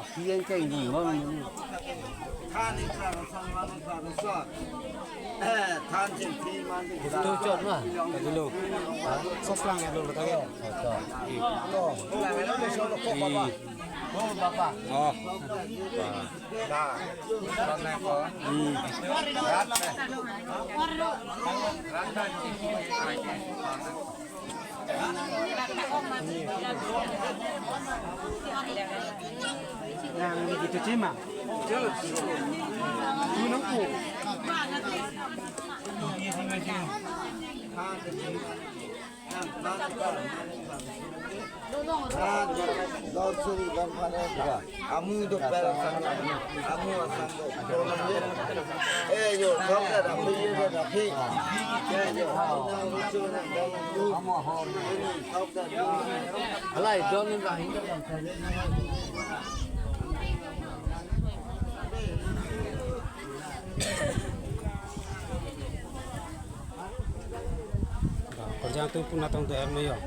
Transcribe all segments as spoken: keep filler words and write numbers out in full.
Aphi yang ceng dun bang ini. Than ingkang sang lang ingkang sang. Eh, than ceng phi man di. Itu cot mah, tadi lo. Sos lang ya lo tadi. Sos. To, lang ya lo, so lo kok baba. Oh, baba. Oh. Nah. Hmm. Rat, eh. Rat, eh. Yang gitu cima. Gunung ku. Amu do pera sang, amu asang do. Eh, yo, thok da, amu ye da, da, phi. Eh, yo, amu ahor. Thok da. Alai, don ni lahi. Korjang atum pun natong do er mayo.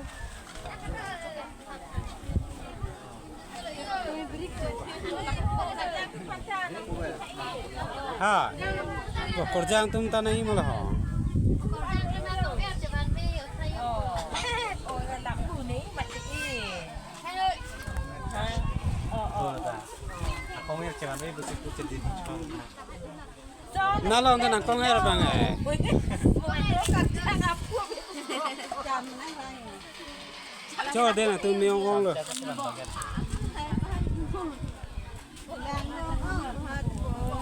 Ha. Bo korjang atum ta nai mala ho. Ako ngir ceman be busi pusi di. Nalo anda nangkong air bang eh. Cho de na tu meong ong lo.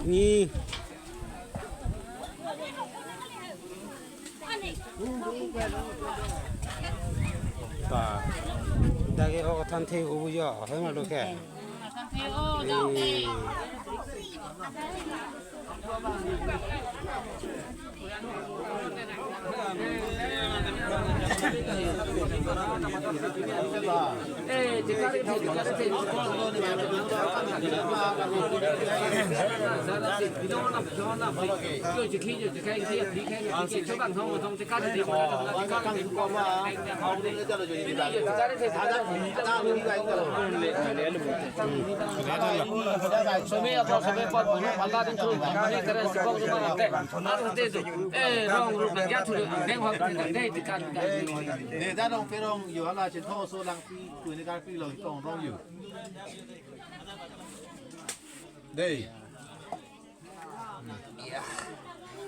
Ni. Ta. Dagi o than the u yo, he ma lo ke. Ni. Ne da dong perong yo hala chetho so lang pi ku ne kar pi long tong rong yo. Dei.